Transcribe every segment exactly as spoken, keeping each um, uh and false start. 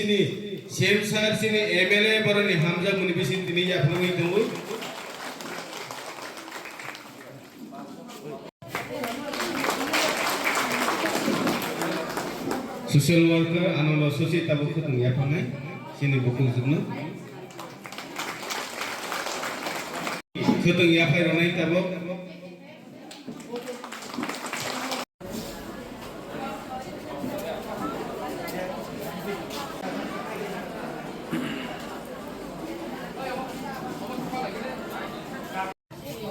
C M sir, chini M L A boroni hamjakmani bising tini yaphangwi tongo. Social worker Anando Sosi tabuk khwtwng yaphangnai chini bukhuk jwkno. Khwtwng yaphai rwnai tabuk.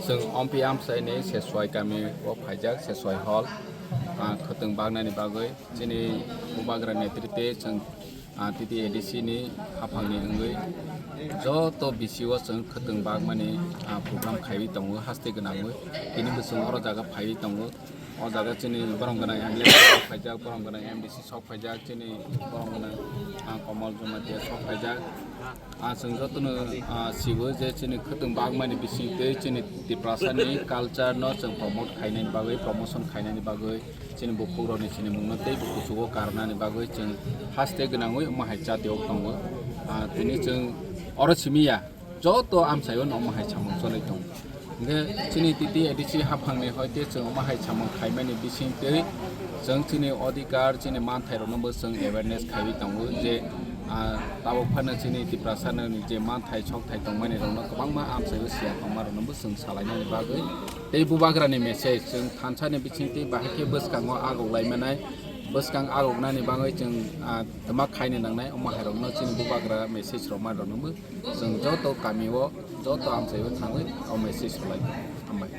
Chwng Ompi Amchaini Seswai kami o phaijak, Seswai hall, ah, khwtwng baknani bagwi chini bubagra netrite chwng, ah, T T A D C ni haphangni wngwi joto B C o chwng khwtwng bakmani, ah, program khaiwi tongo haste gwnangwi. Tini bo chwng oro jaga phaiwi tongo. O jaga chini borom gwnang M L A sok phaijak, borom gwnang M D C sok phaijak, chini borom gwnang, ah, Komol Jamatia sok phaijak. Ah, chwng jotono, ah, sibo je chini khwtwng bakmani bising tei chini Tiprasani culture no chwng promote khainani bagwi, promotion khainani bagwi, chini bukhukrokni sinimungno tei bo kuchugo karnani bagwi chwng haste gwnangwi omo hai chati ok tongo. Ah, tini chwng oro simi ya, joto amchaio no omo hai samung choli tongo. Hingke chini T T A D C haphangni hoite chwng omo hai samung khaimani bising tei chwng chini odhikar, chini manthairokno bo chwng awareness khaiwi tongo je, ah, tabuk phano chini Tiprasani je manthai sokthai tongmani rokno kwbangma amchaio siya tongmarokno bo chwng salainani bagwi. Tei bubagrani message chwng thansani bising tei bahai khe bwskango agoklaimanai, bwskang agoknani bagwi chwng, ah, twma khaina nangnai omo hairokno chini bubagra message rokma rokno bo. Chwng joto kamio, joto amchaio thangwi o message rwlai. Hambai.